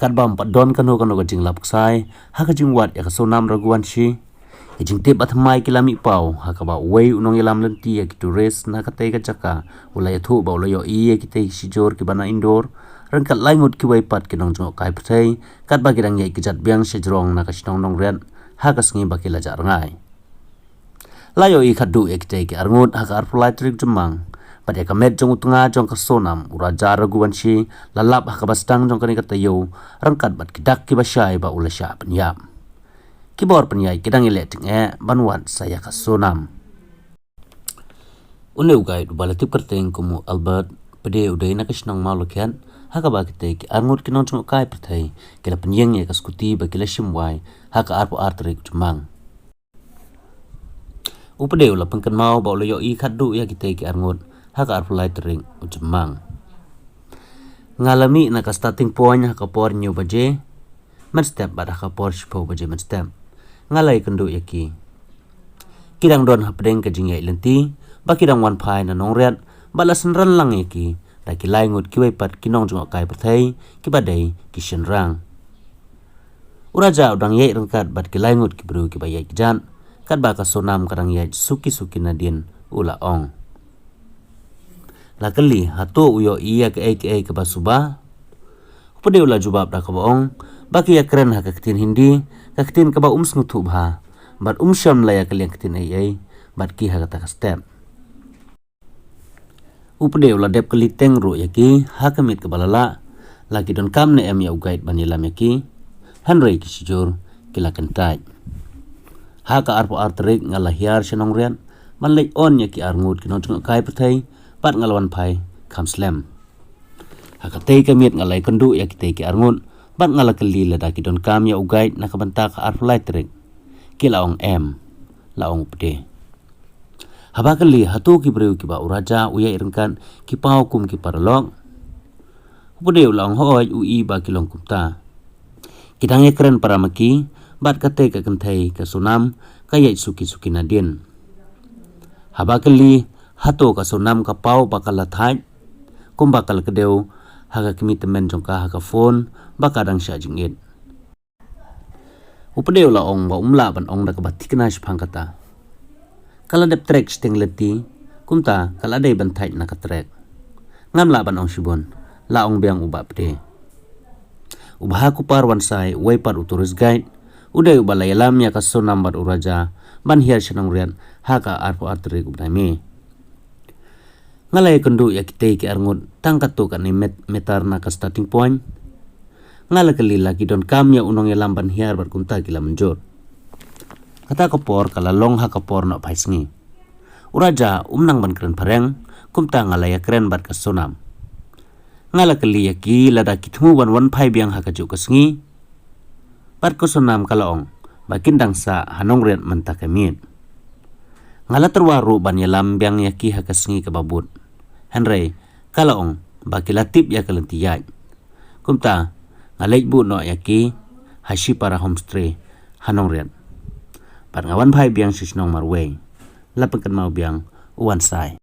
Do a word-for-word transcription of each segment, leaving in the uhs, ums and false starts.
Katba ym pat don kano kano ka jinglap ksai ha ka jingwad ïa ka Sonam Raghuvanshi, ki jingtip ba thymmai ki la mih paw ha kaba uwei u nongïalam lynti ïa ki tourist na katei ka jaka u la ïathuh ba u la ïohi ïa kitei ki shijur kiba na Indore ryngkat lai ngut kiwei pat ki nongjngohkai pyrthei, katba ki dang ïaid kjat biang sha jrong na ka shnong Nongriat ha ka sngi ba ki la jah rngai. La ïohi khatduh ïa kitei ki arngut ha ka arphew lai tarik Jymmang, bad ïa ka met jong u tnga jong ka Sonam, u Raja Raghuvanshi, la lap ha kaba sdang jong kane ka taïew ryngkat bad ki dak kiba shai ba u la shah pynïap. Ki bor pynïaid ki dang ïaleh tyngeh ban wad sa ïa ka Sonam. Une u guide uba la tip kyrteng kum u Albert Pde u dei na ka shnong Mawlakhiat, ha kaba kitei ki arngut ki nongjngohkai pyrthei ki la pynïeng ïa ka skuti ba ki la shim wai ha ka arphew ar tarik Jymmang. U Pde u la pynkynmaw ba u la ïohi khatduh ïa kitei ki arngut ha ka arphew lai tarik u Jymmang. Nga la mih na ka starting point ha ka por hynñiew baje mynstep bad ha ka por shiphew baje mynstep. Nga la ïakynduh ïa ki. Ki dang don hapdeng ka jingïaid lynti ba ki dang wan phai na Nongriat bad la synran lang ïa ki da ki lai ngut kiwei pat ki nongjngohkai pyrthei kiba dei ki shynrang. U Raja u dang ïaid ryngkat bad ki lai ngut ki briew kiba ïaid kjat, katba ka Sonam ka dang ïaid suki suki nadien, u la ong. La kylli hato u ïohi ïa kaei kaei kaba suba? U Pde u la jubab da kaba ong ba ki ïakren ha ka ktien Hindi, ka ktien kaba um sngewthuh bha, bad um shym la ïakylliang ktien ei ei bad ki ha kata ka step. U Pde u la dep kylli teng ruh ïa ki ha ka miet kaba la lah, la ki donkam ne em ïa u guide ban ïalam ïa ki. Hynrei ki shijur ki la kyntait. Ha ka arphew ar tarik nga la hiar sha Nongriat ban leit on ïa ki arngut ki nongjngohkai pyrthei bad nga la wan phai kham slem. Ha katei ka miet nga la ïakynduh ïa kitei ki arngut bad nga la kylli lada ki donkam ïa u guide na ka bynta ka arphew lai tarik. Ki la ong em, la ong u Pde. Haba kylli hato ki briew kiba u Raja u ïaid ryngkat ki paw kum ki paralok, u Pde u la ong hooid, u i ba ki long kumta. Ki dang ïakren para ma ki bad katei ka kynthei ka Sonam ka ïaid suki suki nadien. Haba kylli hato ka Sonam ka paw ba ka la thait kumba ka la kdew ha ka kmie tymmen jong ka ha ka phone ba ka dang shah jingit. U Pde u la ong ba um lah ban ong da kaba thikna shaphang kata. Ka la dep trek shiteng lynti, kumta ka la dei ban thait na ka trek. Ngam lah ban ong shibun, la ong biang u Bah Pde. U Bah Kupar Wansai, uwei pat u tourist guide, u dei uba la ïalam ïa ka Sonam bad u Raja ban hiar sha Nongriat ha ka arphew ar tarik u bnai May. Nga la ïakynduh ïa kitei ki arngut tang katto katne met-, meter na ka starting point. Nga la kylli la ki donkam ïa u nongïalam ban hiar bad kumta ki la mynjur. Kata ka por ka la long ha ka por nohphai sngi. U Raja um nang ban kren phareng, kumta nga la ïakren bad ka Sonam. Nga la kylli ïa ki lada ki thmu ban wan phai biang ha kajuh ka sngi. Bad ka Sonam ka la ong ba kin dang sah ha Nongriat mynta ka miet. Nga la tyrwa ruh ban ïalam biang ïa ki ha ka sngi kaba bud. Hynrei ka la ong ba ki la tip ïa ka lynti ïaid. Kumta nga leit buh noh ïa ki ha Shipara Homestay ha Nongriat. Bad nga wan phai biang sha shnong marwei, la pynkynmaw biang u Wansai.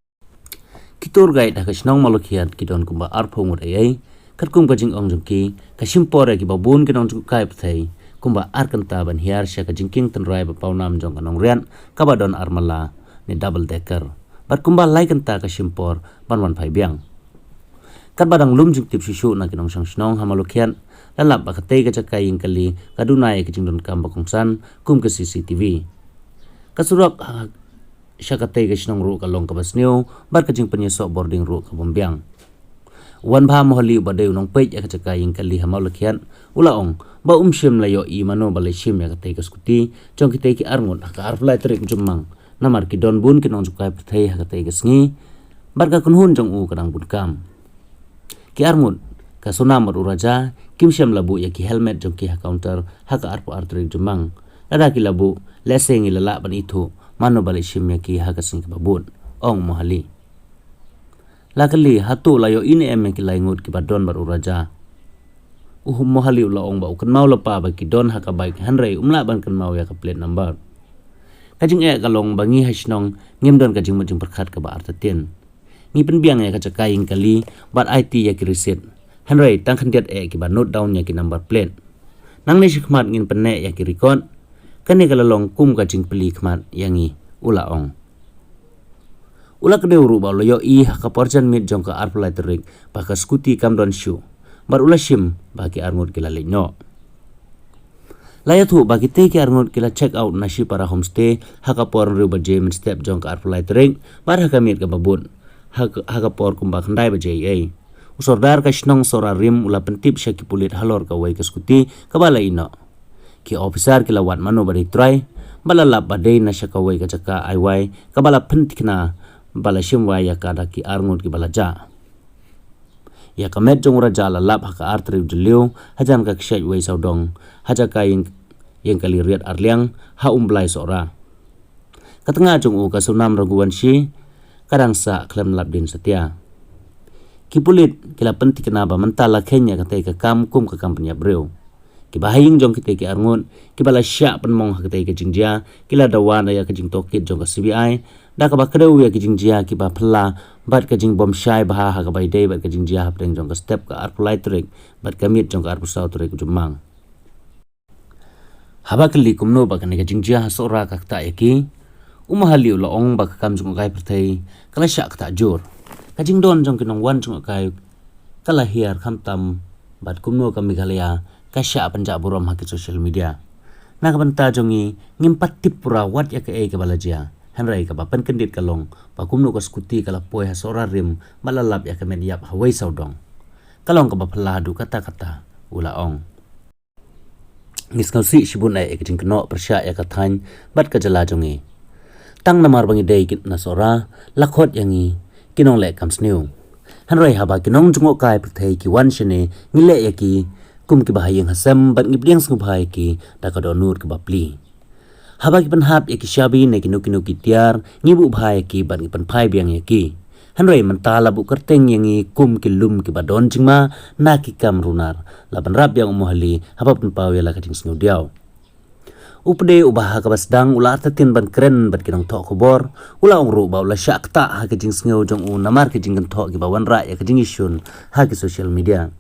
Ki tour guide ha ka shnong Mawlakhiat ki don kumba arphew ngut ei ei. Katkum ka jingong jong ki, ka shim por ïa kiba bun ki nongjngohkai pyrthei kumba ar kynta ban hiar sha ka jingkieng tynrai ba pawnam jong ka Nongriat kaba don armala ne double decker. Bad kumba lai kynta ka shim por ban wan phai biang. Katba dang lum jingtip shuh shuh na ki nongshong shnong ha Mawlakhiat, la lap ba katei ka jaka ïing kali ka duna ïa ka jingdonkam ba kongsan kum ka C C T V. Ka surok ha sha katei ka shnong ruh ka long kaba sniew bad ka jingpynïasoh bording ruh ka bym biang. U Wanbha Mohali uba dei u nongpeit ïa ka jaka ïing kali ha Mawlakhiat u la ong ba um shym la ïohi mano ba la shim ïa katei ka skuti jong kitei ki arngut ha ka arphew lai tarik Jymmang, namar ki don bun ki nongjngohkai pyrthei ha katei ka sngi bad ka kynhun jong u ka dang bun kam. Ki arngut, ka Sonam bad u Raja, kim shym la buh ïa ki helmet jong ki ha counter ha ka arphew ar tarik Jymmang. Lada ki la buh, lehse ngi la lah ban ithuh mano ba la shim ïa ki ha ka sngi kaba bud, ong Mohali. La kylli hato la ïohi ne em ïa ki lai ngut kiba don bad u Raja. U Mohali u la ong ba u kynmaw lypa ba ki don ha ka bike, hynrei um lah ban kynmaw ïa ka plate number. Ka jingeh ka long ba ngi ha shnong ngim don ka jingmut jingpyrkhat kaba artatien. Ngi pynbiang ïa ka jaka ïing kali bad aiti ïa ki receipt. Hynrei tang khyndiat eh kiba note down ïa ki number plate. Nangne shakhmat ngin pynneh ïa ki record. Kane ka la long kum ka jingplie khmat ïa ngi, u la ong. U la kdew ruh ba u la ïohi ha ka por janmiet jong ka arphew lai tarik ba ka skuti kam don shuh, bad u la shim ba ki arngut ki la leit noh. La ïathuh ba kitei ki arngut ki la check out na Shipara Homestay ha ka por hynriew baje mynstep jong ka arphew lai tarik, bad ha ka miet kaba bud ha ka, ha ka por kumba khyndai baje eiei. U sordar ka shnong Sohra Rim u la pyntip sha ki pulit halor kawei ka skuti kaba la ïeh noh. Ki ophisar ki la wad mano ba dei trai, bad la lap ba dei na sha kawei ka jaka aiwai kaba la pynthikna ba la shim wai ïa ka da ki arngut kiba la jah. Ïa ka met jong u Raja la lap ha ka ar tarik Jylliew hajan ka kshaid wei sawdong, ha jaka ïing, ïing kali riat arliang ha Umblai Sohra. Ka tnga jong u ka Sonam Raghuvanshi ka dang sah khlem lap dien satia. Ki pulit ki la pynthikna ba mynta la kheiñ ïa katei ka kam kum ka kam pynïap briew. Kiba ha ïing jong kitei ki arngut kiba la shah pynmong ha katei ka jingjia ki la dawa da ïa ka jingtohkit jong ka C B I, da kaba kdew ïa ka jingjia kiba phylla bad ka jingbymshai bha ha kaba ïadei bad ka jingjia hapdeng jong ka step ka arphew lai tarik bad ka miet jong ka arphew saw tarik u Jymmang. Haba kylli kumno ba kane ka jingjia ha Sohra ka ktah ïa ki, u Mohali u la ong ba ka kam jngohkai pyrthei ka la shah ktah jur. Ka jingdon jong ki nongwan jngohkai ka la hiar khamtam, bad kumno ka Meghalaya ka shah pynjah burom ha ki social media. Na ka bynta jong ngi, ngim pat tip pura wat ïa kaei kaba la jia. Hynrei kaba pynkyndit ka long ba kumno ka skuti ka la poi ha Sohra Rim bad la lap ïa ka met ïap ha wei sawdong. Ka long kaba phylla haduh katta katta, u la ong. Ngi sngewsih shibun eh ïa ka jingkynnoh pyrshah ïa ka thaiñ bad ka jylla jong ngi. Tang namar ba ngi dei ki na Sohra, la khot ïa ngi ki nongleh kam sniew. Hynrei haba ki nongjngohkai pyrthei ki wan shane, ngi leh ïa ki kum kiba ha ïing ha sem bad ngi pdiang sngewbha ïa ki da ka dohnud kaba plie. Haba ki pynhap ïa ki shabi ne kino kino ki tiar, ngi buh bha ïa ki bad ngi pynphai biang ïa ki. Hynrei mynta la buh kyrteng ïa ngi kum ki lum kiba don jingma na ki kam runar, la pynrap biang u Mohali haba pynpaw ïa la ka jingsngewdiaw. U Pde uba ha kaba sdang u la artatien ban kren bad ki nongthoh khubor, u la ong ruh ba u la shah ktah ha ka jingsngew jong u namar ka jingkynthoh kiba wanrah ïa ka jingïashun ha ki social media.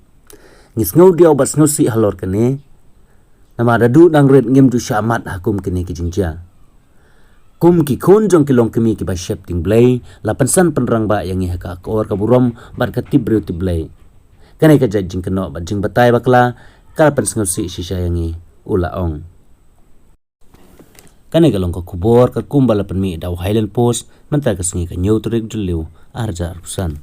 Ngi sngewdiaw bad sngewsih halor kane, namar da duh dang rit ngim ju shah mad ha kum kine ki jingjia. Kum ki khun jong ki longkmie kiba sheptieng Blei, la pynsan pynrangbah ïa ngi ha ka akor ka burom bad ka tip briew tip Blei. Kane ka jait jingkynnoh bad jingbatai bakla ka la pynsngewsih shisha ïa ngi, u la ong. Kane ka long ka khubor katkum ba la pynmih da u Highland Post mynta ka sngi ka hynñiew tarik Jylliew arhajar arphew san.